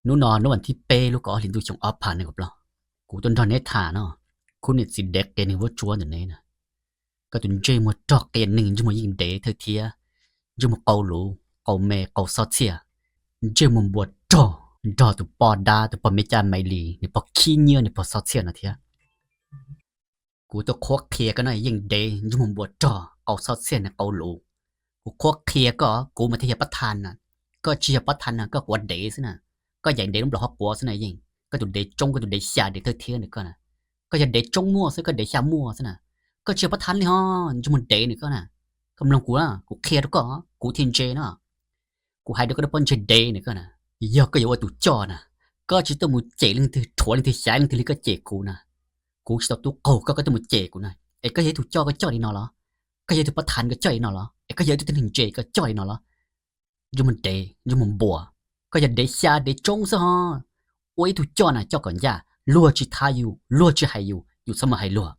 Hnub no hnub vas thib peb lub kaum ob hlis ntuj xyoo ob phav nees nkaum plaub, kuv tuaj nrog neb tham no, khub niam txiv dev qias neeg vuab tsuab ntawm neb na. Koj tus ntsej muag rog qias neeg, ntsej muag yeej dev thawj thiab, ntsej muag qau luv qau me qau xob txhiaj, ntsej muag npua rog, nrog tus poj dab tus pog me caj Maiv Lis nws pog khib nyiab nws pog xob txhiaj no thiab. Kuv tuaj qhuab qhia koj no yeej dev, ntsej muag npua rog qau xob txhiaj nws qau luv. Kuv qhuab qhia koj, kuv mas thiaj yog pab tha na, koj tsis yog pab tha na, koj quav dev xwb na. Koj yaim dev lub nplaum hauv quav xwb na yeej, koj tus dev tsoob, koj tus dev xya dev thawj thiab nws koj na. Koj yog dev tsoob muaj xwb, koj dev xya muaj xwb na. Koj tsis yog pab tha li ho, ntsej muag dev nws koj na. Koj mloog kuv, kuv qhia rau koj, kuv thiaj ntse no. Kuv hais rau koj rau pob ntseg dev nws koj na, yog koj yuav ua tus coj na, koj tsis tuaj mus cem leej twg, rhuav leej twg, xyav leej twg li koj cem kuv na. Kuv tsis tau tub qaug koj, koj tuaj mus cem kuv na. Es koj yog ib tug coj koj coj li no los? Koj yog ib tug pab tha koj coj li no los? Es koj yog ib tug tib neeg ntse koj coj li no los? Ntsej muag dev, ntsej muag npua, koj yog dev xya dev tsoob xwb ho. Ua ib tug coj na coj kom ncaj, luag tsis tha yus, luag tsis hais yus, yus txhob mus hais luag.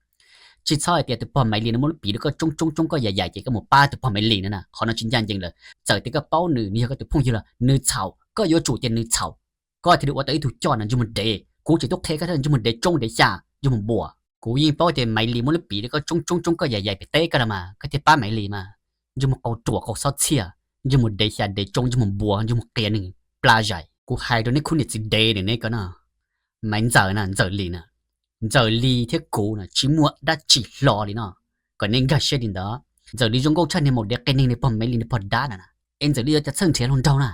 Tsis txhob hais tias tus pog Maiv Lis no muab lub pim rau koj tsoob tsoob tsoob koj yaim yaim ces koj mus pab tus pog Maiv Lis no na, qhov no tsis ncaj ncees lawm. Txawm tias koj paub nws, nws yog koj tus phooj ywg los nws txhaum, koj yuav tsum tias nws txhaum, koj thiaj li ua tau ib tug coj na ntsej muag dev. Kuv tseem tuaj qhia koj thiab, ntsej muag dev tsoob dev xya, ntsej muag npua. Kuv yeej paub tias Maiv Lis muab lub pim rau koj tsoob tsoob tsoob koj yaim yaim pem teb koj los mas koj thiaj pab Maiv Lis mas. Ntsej muag qau ruam qau xob txhiaj, ntsej muag dev xya dev tsoob, ntsej muag npua, ntsej muag qias neeg plab zais. Kuv hais rau neb khub niam txiv dev neb koj no, Maiv Ntxawm na, Ntxawm Lis na, Ntxawm Lis thiab kuv na tsis muaj dab tsi hlo li no, kom neb nkag siab li ntawd. Ntxawm Lis zoo nkauj tshaj niag maum dev qias neeg nws pog Maiv Lis nws pog dab na na. Es Ntxawm Lis yuav cas txawj nrhiav hluas nraug na?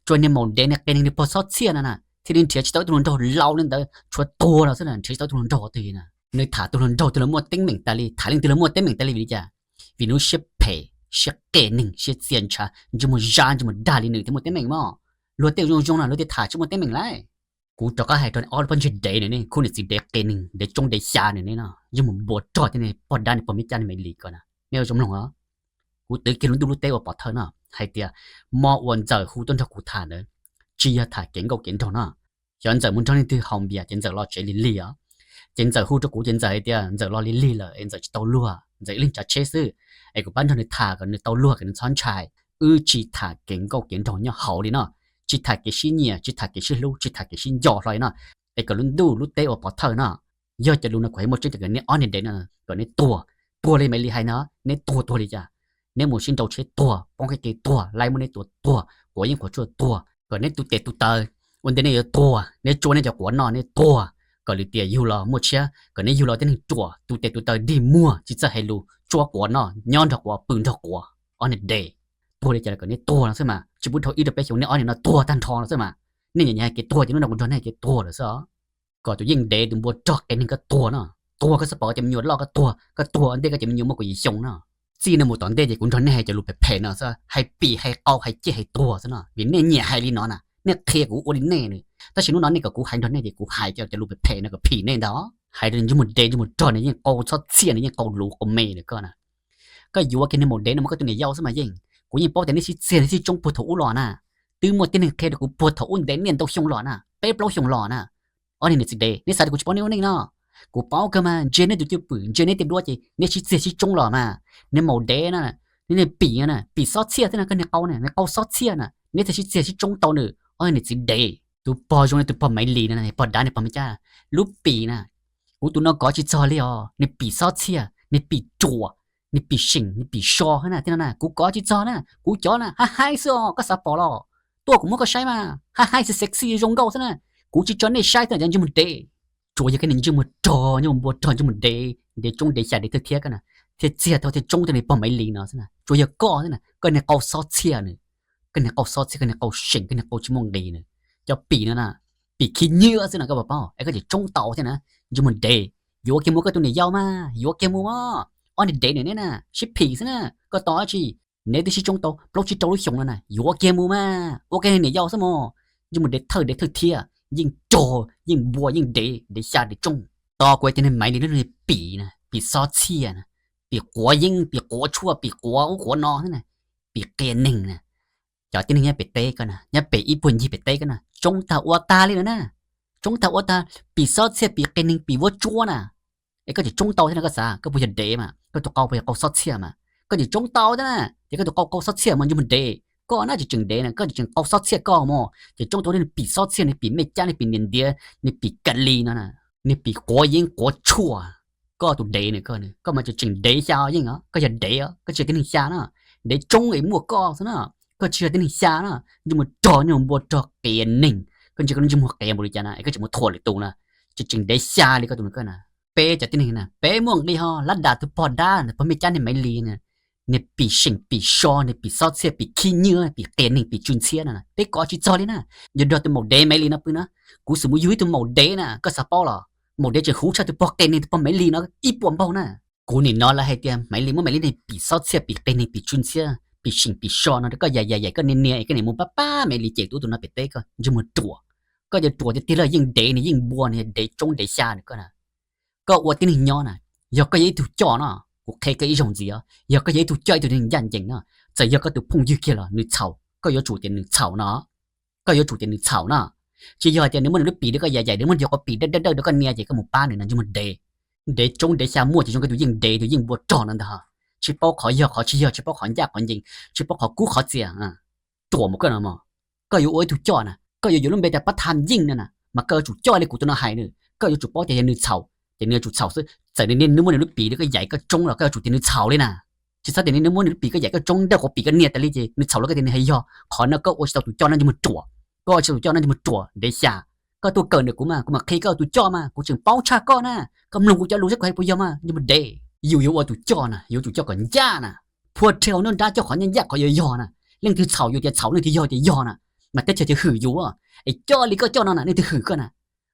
Tsuas niag maum dev niag qias neeg nws pog xob txhiaj na na thiaj li nrhiav tsis tau ib tug hluas nraug laus li ntawd, tshuav tuag los xwb na, nrhiav tsis tau ib tug hluas nraug twg na. Nws tham tus hluas nraug twg los muaj teeb meem tas li, tham leej twg los muaj teeb meem tas li. Vim li cas? Vim nws lub siab phem, siab qias neeg, siab txia ntshav, ntsej muag zab ntsej muag dag li nws thiaj muaj teeb meem mas. Luag tej zoo zoo na luag tej tham tsis muaj teeb meem lauj. Kuv rov qab hais rau ob lub pob ntseg dev nws ne, khub niam txiv dev qias neeg, dev tsoob dev xya nws ne no, yeej mus npua rog thiab ne, pog dab nws pog me caj nws Maiv Lis ko na, nej zoo mloog os. Kuv twv kiag lub ntuj lub teb ua pov thawj no, hais tias mo uas Ntxawm hu tuaj nrog kuv tham ntawd, tsis yog tham kev nkauj kev nraug no. Xyov Ntxawm mus nrog leej twg haus npias ces Ntxawm los tsev lig lig os. Ces Ntxawm hu rau kuv ces Ntxawm hais tias Ntxawm los lig lig lawm es Ntxawm tsis tau luag, Ntxawm ib leeg tsav tsheb xwb, es kuv pab nrog nws tham kom nws tau luag kom nws txhob ntshai. Wb tsis tham kev nkauj kev nraug nyob hauv li no, tsis tham kev sib nyiam, tsis tham kev sib hlub, tsis tham kev sib nco hlo li no, es kom lub ntuj lub teb ua pov thawj no. Yog cov lus no kuv hais muaj tseeb, kom neb ob niag dev no kom neb tuag, tuag li Maiv Lis hais no, neb tuag tuag li cas? Neb mus sib nrau tsheb tuag, poob qhib ke tuag, laib muab neb tua tuag, quav yeeb quav tshuaj tuag, kom neb tu tes tu taw, ua ntej neb yuav tuag, neb tsuab neb cov quav noj neb tuag, kom lwm tiam yug los muaj tshiab, kom neb yug los tib neeg ruam, tu tes tu taw dig muag, tsis txawj hais lus, tsuab quav noj, nyob nrog quav, pw nrog quav, ob niag dev. Tuag li cas los kom neb tuag no xwb mas, tsis pub dhau ib rau peb xyoos, neb ob niag no tuag tag nrho no xwb mas. Nej nyiam hais kev tuag ces hnub no kuv nrog nej hais kev tuag lawm xwb os. Kom tus yeej dev tus npua rog qias neeg koj tuag no, tuag koj xav pom cov me nyuam loj koj tuag, koj tuag ua ntej koj cov me nyuam muaj kaum yim xyoo no. Txij no mus tom ntej ces kuv nrog nej hais cov lus phem phem no xwb, hais pim hais qau hais ciaj hais tuag xwb no, vim nej nyiam hais li no na, nej qhia kuv ua li nej na. Tab sis hnub no nej kom kuv hais nrog nej ces kuv hais cov lus phem phem no kom phim nej ntag. Hais rau ntsej muag dev ntsej muag rog nws yeej qau txhob txhiaj nws yeej qau luv qau me nws koj na. Koj yuav kiag niag maum dev no muab koj tus niam yau xwb mas yeej. Kuv yeej paub tias neb sib txiag neb sib tsoob puag thaum ub los na. Twb muaj tij neeg qhia rau kuv puag thaum ub ntev niaj ntau xyoo los na, peb plaub xyoo los na. Ob niag niam txiv dev, neb xav tias kuv tsis paub neb ua neej no? Kuv paub kawg mas, ntsia neb tus cwj pwm, ntsia neb tej duab ces neb sib txiag sib tsoob los mas. Niag maum dev na, neb pim na, pim xob txhiaj thiab na, koj niag qau na, niag qau xob txhiaj na, neb thiaj sib txiag sib tsoob tau nws. Ob niag niam txiv dev, tus pog zoo li tus pog Maiv Lis na, pog dab niag pog me cab, lub pim na, kuv tus no kov tsis txog li os, nws pim xob txhiaj, nws pim ruam, nws pim seem, nws pim so na, thiab no na kuv kov tsis txog na, kuv cov na haib haib xwb os, koj xav pom los tuaj kuv muab koj saib mas, haib haib sexy zoo nkauj xwb na. Kuv tsis tso nej saib xwb cov ntsej muag dev. Tsuas yog koj niag ntsej muag rog, ntsej muag npua rog, ntsej muag dev, dev tsoob dev xya dev thawj thiab koj na, thiaj txiag tau thiaj tsoob tau niag pog Maiv Lis no xwb na. Tsuas yog koj xwb na, koj niag qau xob txhiaj na, koj niag qau xob txhiaj, koj niag qau seem, koj niag qau tsis muaj nqis na. Cov pim no na, pim khib nyiab xwb no koj puas paub, es koj tseem tsoob tau thiab na. Ntsej muag dev, yuav kiag mus koj tus niam yau mas, yuav kiag mus mas. Ob niag dev niam neb na, sib phim xwb na, koj tos dab tsi? Neb twb sib tsoob tau plaub tsib rau lub xyoo no na, yuav kiag mus mas, ua kiag niam yau xwb mog. Ntsej muag dev thawj dev thawj thiab, yeej rog yeej npua yeej dev, dev xya dev tsoob. Tos kuv tias niag Maiv Lis no niag pim na, pim xob txhiaj na, pim quav yeeb, pim quav tshuaj, pim quav ub quav no xwb na, pim qias neeg na. Cov tib neeg nyob pem teb koj na, nyob pem ib puag ncig pem teb koj na, tsoob tag ua tag li no na. Tsoob tag ua tag, pim xob txhiaj, pim qias neeg, pim vuab tsuab na. Es koj tseem tsoob tau thiab no, koj xav koj puas yog dev mas, koj tus qau puas yog qau xob txhiaj mas? Koj tseem tsoob tau thiab na, ces koj tus qau qau xob txhiaj mas ntsej muag dev. Koj na tseem tseem dev na, koj tseem tseem qau xob txhiaj koj mog. Ces tsoob tau nws pim xob txhiaj, nws pim mej cab, nws pim niam ntiav, nws pim ka li no, nws pim quav yeeb quav tshuaj. Koj tus dev na koj, koj mas tseem tseem dev xya yeej os, koj yog dev os, koj tsis yog tib neeg xya na. Dev tsoob es muaj koj xwb na, koj tsis yog tib neeg xya na. Ntsej muag rog, ntsej muag npua rog qias neeg, koj ntsia koj lub ntsej muag qias npaum li cas na es koj tseem muaj thuam lwm tus na. Tseem tseem dev xya li koj tus na koj na. Peb cov tib neeg na peb muaj nqi ho lab das tus pog dab, pog mej cab niag Maiv Lis na, niag pim seem pim so, niag pim xob txhiaj pim khib nyiab, pim qias neeg pim tsw ntxhiab na, peb kov tsis txog li na. Yog nrog tus maum dev Maiv Lis no pw na, kuv xum mus yug ib tug maum dev na, koj xav paub los? Maum dev tseem huv tshaj tus pog qias neeg tus pog Maiv Lis no ib puas npaug na. Kuv nim no lawv hais tias Maiv Lis muab Maiv Lis niag pim xob txhiaj pim qias neeg pim tsw ntxhiab pim seem pim so no rau koj yaim yaim yaim koj niaj niaj es koj niam mus pab pab Maiv Lis cem tus ub tus no pem teb, koj ntsej muag ruam. Koj yuav ruam tiag tiag los yeej dev, nws yeej npua, nws yog dev tsoob dev xya na koj na. Koj ua tib neeg nyob na, yog koj yog ib tug coj no, kuv qhia koj ib zaug ntxiv os, yog koj yog ib tug coj ib tug neeg ncaj ncees no, txawm yog koj tus phooj ywg kiag los nws txhaum, koj yuav tsum tias nws txhaum no. Koj yuav tsum tias nws txhaum no. Tsis yog hais tias nws muab nws lub pim rau koj yaim yaim, nws muab nws cov quav pim dawb dawb dawb rau koj nias ces koj mus pab nws no, ntsej muag dev. Dev tsoob dev xya muaj ces zoo koj tus yeej dev tus yeej npua rog no ntag. Tsis paub qhov yog qhov tsis yog, tsis paub qhov ncaj qhov ncees, tsis paub qhov kub qhov txias. Ruam mus koj no mog. Koj yuav ua ib tug coj na, koj yuav yuav lub npe tias pab tham yeej no na, mas koj yuav tsum coj li kuv tus no hais na. Koj yuav tsum paub tias yog nws txhaum ces nws yuav tsum txhaum xwb. Txawm nws niaj hnub muab nws lub pim rau koj yaim koj tsoob los koj yuav tsum tias nws txhaum li na. Tsis txhob tias nws niaj hnub muab nws lub pim koj yaim koj tsoob dawb quav pim koj nias tas li ces nws txhaum los koj tias nws hais yog. Qhov no koj ua tsis tau tus coj no, ntsej muag ruam. Koj ua tsis tau tus coj no, ntsej muag ruam dev xya. Koj tuaj kawm ntawm kuv mas kuv mam qhia koj ua tus coj mas kuv tseem paub tshaj koj na. Koj mloog kuv cov lus saib kuv hais puas yog mas, ntsej muag dev. Yus yuav ua tus coj na yuav tsum coj kom ncaj na, phua rhe hauv nruab nrab coj qhov ncaj ncaj qhov yog yog na. Leej twg txhaum yus tias txhaum, leej twg yog tias yog na, mas teb chaws thiaj hwm yus. Es coj li koj coj no na leej twg hwm koj na?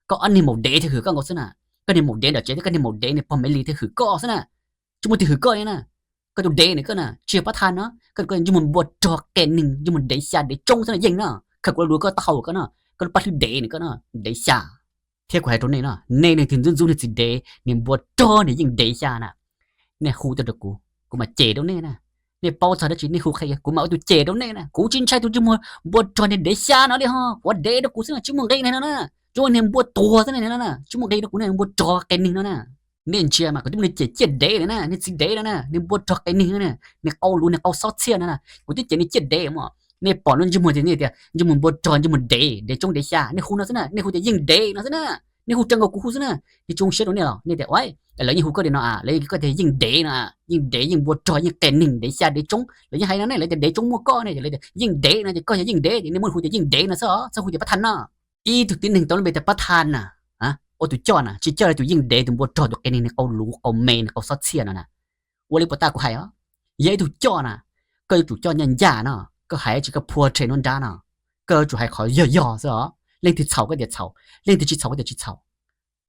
Koj ob niag maum dev thiaj hwm koj nkaus xwb na. Koj niag maum dev nram tsev thiab koj niag maum dev niag pog Maiv Lis thiaj hwm koj xwb na. Tsis muaj twg hwm koj li na. Koj tus dev na koj na, tsis yog pab tham no, koj ntsej muag npua rog qias neeg, ntsej muag dev xya dev tsoob xwb na yeej no. Khawm kuv los lus koj taub hau koj no, koj lub paj hlwb dev na koj no, dev xya. Thiab kuv hais rau nej no, nej leej twg ntxub ntxub niag txiv dev, niag npua rog niag yeej dev xya na. Nej hu tuaj rau kuv, kuv mam cem rau nej na. Nej paub txog dab tsi nej hu qhia, kuv mam ua tus cem rau nej na. Kuv tsis ntshai tus ntsej muag npua rog niag dev xya no li ho, quav dev rau kuv xwb na, tsis muaj nqi niag no na. Tsis muaj niag npua tuag xwb na, tsis muaj nqi rau kuv niag npua rog qias neeg no na. Nej ntsia mas kuv twb muab nws cem ciaj dev lawm na, niag txiv dev no na, niag npua rog qias neeg no na, niag qau luv niag qau xob txhiaj no na, kuv twb cem nws ciaj dev mas. Nej pom no ntsej muag tias nej tias ntsej muag npua rog ntsej muag dev, dev tsoob dev xya, nej hu no xwb na, nej hu tias yeej dev no xwb na. Nej hu raws nkaus kuv hu xwb na. Nej tsis zoo siab rau nej los nej tias ua, lawv yeej hu koj li no a, lawv yeej koj tias yeej dev no, yeej dev yeej npua rog yeej qias neeg dev xya dev tsoob, lawv yeej hais no ne, lawv tias dev tsoob muaj koj ne, lawv tias yeej dev no ces koj yog yeej dev ces nej muab hu tias yeej dev no xwb os, txhob hu tias pab tham no. Ib tug tib neeg tau lub npe tias pab tham na, ua tus coj na tsis coj li tus yeej dev tus npua rog tus qias neeg niag qau luv qau me niag qau xob txhiaj no na. Ua li puas tas kuv hais os? Yog ib tug coj na, koj yuav tsum coj ncaj ncaj no, koj hais tsis koj phua rhe nruab nrab no, koj yuav tsum hais qhov yog yog xwb os. Leej twg txhaum koj tias txhaum, leej twg tsis txhaum koj tias tsis txhaum.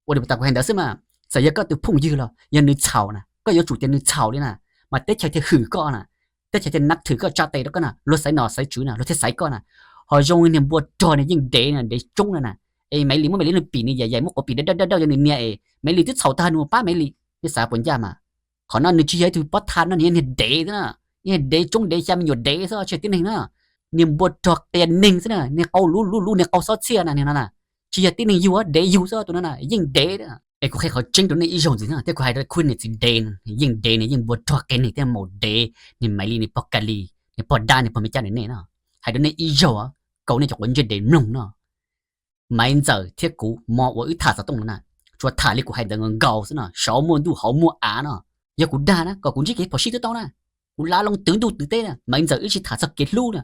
Ua li puas tas kuv hais ntawd xwb mas, txawm yog koj tus phooj ywg los yog nws txhaum na, koj yuav tsum tias nws txhaum li na, mas teb chaws thiaj hwm koj na, teb chaws thiaj nab thwm koj tsa tes rau koj na, luag xaiv nom xaiv tswv na, luag thiaj xaiv koj na. Ho zoo niag npua rog niag yeej dev na dev tsoob no na, es Maiv Lis muab Maiv Lis lub pim nws yaim yaim muab quav pim dawb dawb dawb rau nws nias es Maiv Lis twb txhaum tag nws mus pab Maiv Lis, nej xav puas ncaj mas. Qhov no nws tsis yog ib tug pab tham no, nws yog niag dev xwb na, niag dev tsoob dev xya me nyuam dev xwb tsis yog tib neeg na. Niag npua rog qias neeg xwb na, niag qau luv luv luv niag qau xob txhiaj na, niag no na, tsis yog tib neeg yug, dev yug xwb tus no na, yeej dev. Es kuv qhia qhov tseeb rau nej ib zaug ntxiv na, thiab kuv hais rau khub niag txiv dev, yeej dev, niag yeej npua rog qias neeg thiab maum dev, niag Maiv Lis niag pog Ka Lis niag pog dab niag pog me cab nws nej no, hais rau nej ib zaug, kaus nej cov quav ntsej dev mloog no. Maiv Ntxawm thiab kuv hmo uas wb tham xov tooj no na, tsuas tham li kuv hais ntawd nkaus nkaus xwb no, saud muaj ntuj hauv muaj av no. Yog kuv dag na kom kuv ntsib kev phom sij twb tau na, kuv lav loo twv ntuj twv teb na, Maiv Ntxawm wb tsis tham txog kev hlub na.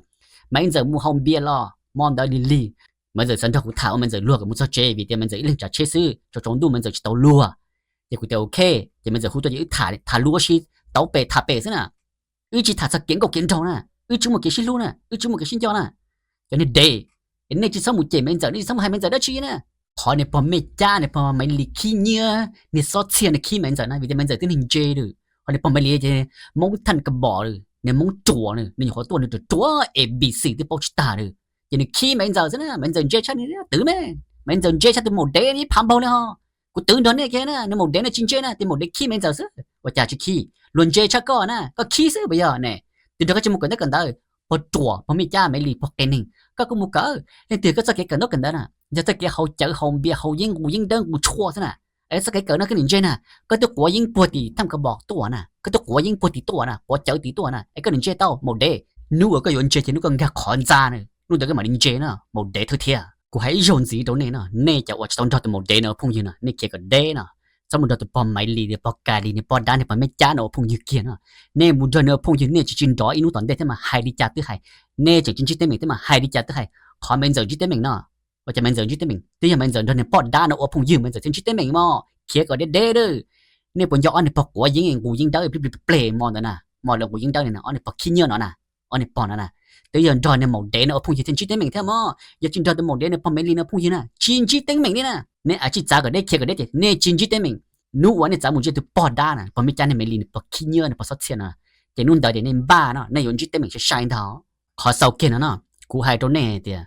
Maiv Ntxawm mus haus npias los hmo ntawd lig lig, Maiv Ntxawm xav nrog kuv tham ua Maiv Ntxawm luag kom mus txog tsev vim tias Maiv Ntxawm ib leeg tsav tsheb xwb, tsaus tsaus ntuj Maiv Ntxawm tsis tau luag. Ces kuv tias ok, ces Maiv Ntxawm hu tuaj ces wb tham, tham luag ua si, tauv pem tham pem xwb na. Wb tsis tham txog kev nkauj kev nraug na, wb tsis muaj kev sib hlub na, wb tsis muaj kev sib nco na. Cov niag dev, es nej tsis txhob mus cem Maiv Ntxawm, nej tsis txhob mus hais Maiv Ntxawm dab tsi na. Qhov niag pog Mej Cab, niag pog Maiv Lis khib nyiab, niag xob txhiaj niag khib Maiv Ntxawm na, vim tias Maiv Ntxawm tib neeg ntse lawm. Ho niag pog Maiv Lis ces Moob Thaj Ka Bom lawm, niag Moob Ruam lawm, nws nyuam qhuav tuaj nws ruam ruam A B C twb paub tsis tag lawm. Ces nws khib Maiv Ntxawm xwb na, Maiv Ntxawm ntse tshaj nws twv me. Maiv Ntxawm ntse tshaj tus maum dev ib phav npaug li ho. Kuv twv nrog nej kiag na, nws maum dev no tsis ntse na, tus maum dev khib Maiv Ntxawm xwb. Ua cas tsis khib? Luag ntse tshaj koj na, koj khib xwb puas yog ne? Twb nrog koj tsis mus kawm ntaub kawm ntawv, pog Ruam, pog Mej Cab, Maiv Lis, pog Qe Neeg, koj kuj mus kawm. Leej twg koj txoj kev kawm ntaub kawm ntawv na, yog txoj kev haus cawv haus npias haus yeeb nqus yeeb dawb nqus tshuaj xwb na. Es txoj kev kawm no koj niam ntse na, koj twb quav yeeb puag tim Thaj Ka Bom tuaj na, koj twb quav yeeb puag tim tuaj na, quav cawv tim tuaj na, es koj niam ntse tau maum dev. Hnub uas koj yuav ntse ces hnub koj nkag qhov ntxa na, hnub ntawd koj mam li ntse na, maum dev thawj thiab. Kuv hais ib zaug ntxiv rau nej no, nej cov uas tsis tau nrog tus maum dev no ua phooj ywg no, nej khiav kom deb no. Txhob mus nrog tus pog Maiv Lis, nws pog Kas Lis, nws pog dab, nws pog me cab no ua phooj ywg kiag no. Nej mus nrog nws ua phooj ywg nej tsis tsis nrov ib hnub tom ntej thiab mas hais li cas twb hais, nej tseem tsis ntsib teeb meem thiab mas hais li cas twb hais. Qhov Maiv Ntxawm ntsib teeb meem no, ua cas Maiv Ntxawm ntsib teeb meem? Twb yog Maiv Ntxawm nrog nws poj dab no ua phooj ywg Maiv Ntxawm thiaj ntsib teeb meem mog. Khiav kom deb deb lawm. Nej puas nco ob niag pog quav yeeb nqus yeeb dawb plig plig pleg mo ntawd na, mo lawv nqus yeeb dawb na, ob niag pog khib nyiab no na, ob niag pog no na. Twb yog nrog niag maum dev no ua phooj ywg thiaj ntsib teeb meem thiab mog. Yog tsis nrog tus maum dev no pog Maiv Lis no phooj ywg na tsis ntsib teeb meem li na. Nej ua tsis txav kom deb, khiav kom deb ces nej tsis ntsib teeb meem. Hnub uas nej txav mus ntsib tus pog dab na, pog me cab, nws Maiv Lis, nws pog khib nyiab, nws pog xob txhiaj no, ces hnub ntawd ces nej npaj no, nej yuav ntsib teeb meem sai sai ntag. Qhov xaus kiag no no, kuv hais rau nej tias,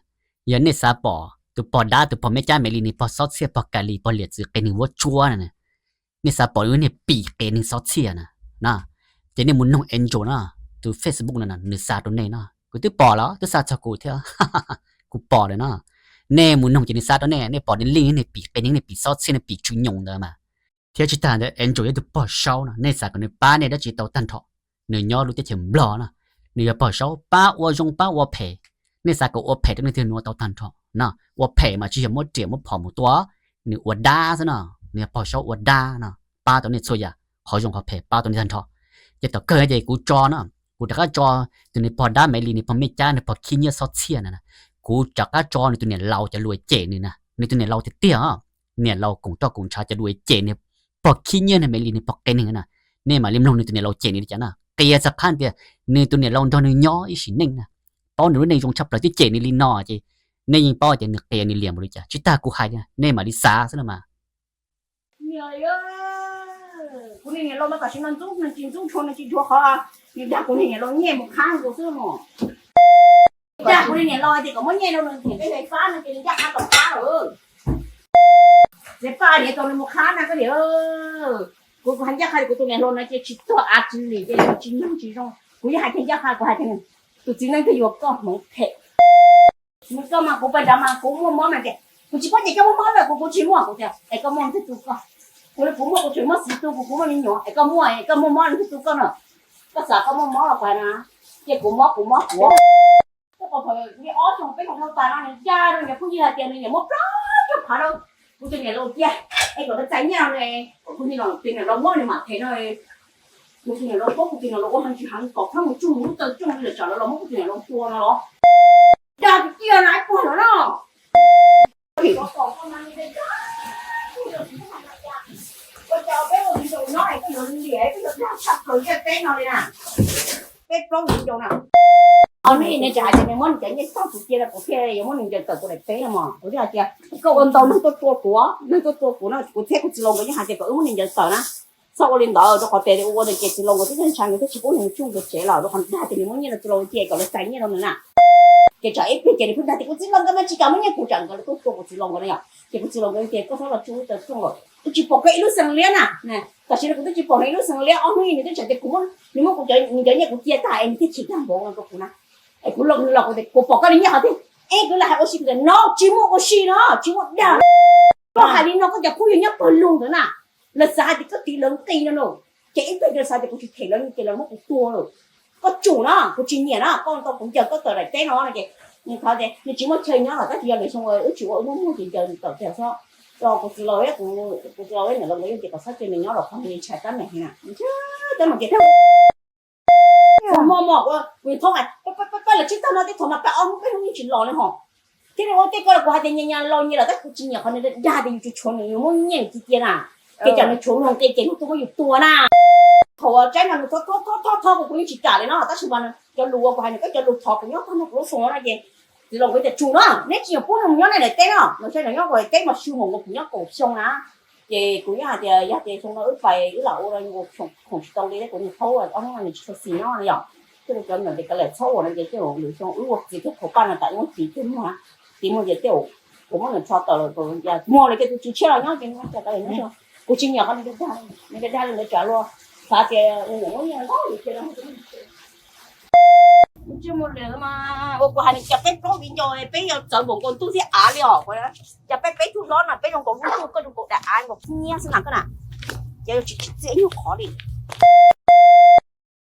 yog nej xav pom tus pog dab, tus pog me cab, Maiv Lis, nws pog xob txhiaj, pog Kas Lis, pog liam txwv qias neeg vuab tsuab na, nej xav pom nws niag pim qias neeg xob txhiaj na, ces nej mus noog Angel no, tus Facebook no nws xa rau nej no. Kuv twb pom los twb xa txog kuv thiab, kuv pom lawm no. Nej mus noog ces nws xa rau nej, nej pom nws li niag pim qias neeg, niag pim xob txhiaj, niag pim tsw nyoos ntawd mas. Thiab tsis tas ntawd Angel yog tus pog saub no, nej xav kom nws pab nej dab tsi tau tag nrho. Nws nyob lub teb chaws Nplog no, nws yog pog saub pab ua zoo pab ua phem. Nej xav kom ua phem rau nws twg nws ua tau tag nrho no. Ua phem mas tsis yog muab riam muab phom mus tua, nws ua dab xwb no. Nws yog pog saub ua dab no, pab tau nej txhua yam, qhov zoo qhov phem pab tau nej tag nrho. Ces tom kawg ces kuv tso no, kuv rov qab tso tus nws pog dab Maiv Lis, nws pog me cab, nws pog khib nyiab xob txhiaj na, kuv rov qab tso nws tus niam laus cov lus cem nws na, nws tus niam laus tiag tiag, niam laus koom roj koom ntshav cov lus cem nws pog khib nyiab, nws Maiv Lis, nws pog qias neeg na. Nej mam li mloog nws tus niam laus cem nws li cas na, qias txog qhov tias nws tus niam laus nrog nws nyob ib sim neej na, paub nws lub neej zoo tshaj plaws twb cem nws li no ces nej yeej paub tias nws qias nws liam npaum li cas. Tsis tas kuv hais, nej mam li xav xwb no mas. Kuv niag niam laus mas tam sim no ntxub nws tsis ntxub tshua, nws tsis dhuav qhov, nws dag kuv niag niam laus nyiaj mus qhab nkaus xwb mog. Dag kuv niag niam laus tias kom muab nyiaj rau nws them peb fais fab no ces nws ncaj qha tom qab lawm. Txiv paj niam tau nws mus qhab na koj niam. Kuv, kuv hais ncaj qha kuv tus niam laus no ces tsis tuag av tsis lim ces tsis nyoog tsis zoo. Kuv yeej hais tias ncaj qha, kuv hais tias tus txiv neej twg yuav koj hmoov phem. Nws koj mas kuv pais nrad mas kuv muaj mob mas tias kuv tsis paub ces koj muaj mob lawm, kuv, kuv tsis muaj, kuv tias es koj muaj leej twg tu koj? Kuv, kuv muaj kuv tseem muaj xiv tu kuv, kuv muaj me nyuam es koj muaj, koj muaj mob leej twg tu koj no? Koj xav koj muaj mob los kuv hais na, cia kuv mob kuv mob kuv. Koj pom thaum li ob xyoo peb xyoo dhau tas no nws dag rau niam phooj ywg hais tias nws niam muab plaub caug phav rau kuv tus niam laus cia es kom lawv txais nyiaj no, kuv tus niam laus muab nws mam them no. Kuv tus niam laus paub kuv tus niam laus ua heev tsis heev kom pheej mus tsuj mus lub taw tsuj li lawm tsam lawv los muab kuv tus niam laus tua no los dag tiag tiag na ib puag no na. Ua cas peb ua viv ncaus nyob es peb yuav liam, peb yuav dag tshaj plaws ntiaj teb no li na. Peb plaub viv ncaus na. Hnub ib nws tseem hais tias nws muab nws cov nyiaj tag kuv cia, kuv thiaj yuav muab nws ncaws tawm kuv daim teb no mos. Kuv thiaj hais tias koj ua ntau neeg tuaj tua kuv, neeg tuaj tua kuv no, kuv thiab kuv txiv laus nkawd yeej hais tias kom wb muab nws ncaws tawm na. Txhob ua li ntawd rau qhov tias ua ua ntawd ces txiv laus nkawd twb ntshai, nkawd thiaj tsis pub nws mus tsuj nkawd tsev lawm rau qhov dag tias nws muab nyiaj rau txiv laus cia kom lawv txais nyiaj rau nws na. Ces tsam ib pliag ces nws pheej dag tias kuv txiv laus nkawd mas tsis kam muab nyiaj kuv, tsam nkawd tuaj tua kuv txiv laus nkawd no yom. Ces kuv txiv laus nkawd tias koj txhob los tsuj wb taw tsuj lawm, wb tsis pom koj ib lub xees liab na. Tam sim no kuv twb tsis pom nws ib lub xees liab, ob hnub nws twb tsam tias kuv, nws muab kuv cov, nws cov nyiaj kuv cia tag es nws thiaj chim tag npaum no rau kuv na. Es kuv los, nws los kuv tias kuv pom koj li nyiaj qhov twg? Es kuv los hais ua si kuv tias no tsis muaj ua si no, tsis muaj dag. Koj hais li no koj cov phooj ywg nyob pawg lug ntawd na, lawv xav hais tias koj tiv lawv nqi no no, ces ib pliag lawv xav tias kuv tsis them lawv ces lawv muab kuv tua lawm. Koj tsum na, kuv tsis nyiam na, koj tau kuv ncaws koj tawm daim teb no no ces nws thov tias nws tsis muaj chaw nyob lawm tab sis yog lwm xyoo wb tsis ua wb muab muag ces ncaws nws tawm tiag xwb. Kuv txiv laus, kuv txiv laus niam laus nkawd yeej tias kom txhob cia nws nyob lawm qhov nws ntshai tab meeg heev na. Tab meeg ces thiab mos mos kuv thoob pab lawv tsis tag no tej thaum mas pab ob hnub peb hnub yeej tsis los li hos. Thiab nws ua tej ko los kuv hais tias nyias nyias laus nyias lawm tab kuv tsis nyiam qhov nws dag tias yus tsis tshuav nws yus muab nyiaj yus cia na. Ces tsam nws tshuav nws nqi ces hnub tuaj muab yus tua na. Thaum tsaib no nws thov thov thov kuv kuv yeej tsis kam li no tab sis mas cov lus uas kuv hais nws, koj cov lus thov kuv nyob tag nrho kuv lub xoo no ces txiv laus nkawd tias tsum no, neb tsis yog pub nws mus nyob nej daim teb no, nws saib nws nyob kuv daim teb mas su mus nkaus kuv nyob kaum xyoo na. Ces kuv yeej hais tias yog tias xyoo no wb pais wb lam ua khoom tsis tau li thiab kuv niag thaub ob hnub no nws tsis tshua xis nyob no yom. Thiab kuv cov me nyuam tias kav liam txhob ua no ces tej zaum lwm xyoo wb ua txiv thiab qhuas paj no tas wb muab txiv kiag muag, txiv muag ces tej zaum kuv muab nws rho tawm lawm, muag lawm ces tus tswv tshiab los nyob ces nws muab kav liam nyob. Kuv tsis nyiam qhov nws dag, nws dag li ntawd tsam luag xav tias nws niam muab nyiaj ntau li cia. Tsis muaj lwm mas ua kuv hais nws, cas peb plaub viv ncaus peb yuav txawv npaum nkaus ntuj thiab av li os. Cas peb peb tug hlob no peb zoo nkaus lub ntuj, koj zoo nkaus daim av nkaus nyiab xwb na koj na. Ces tsis tsim txiaj ib nyuag qhov li.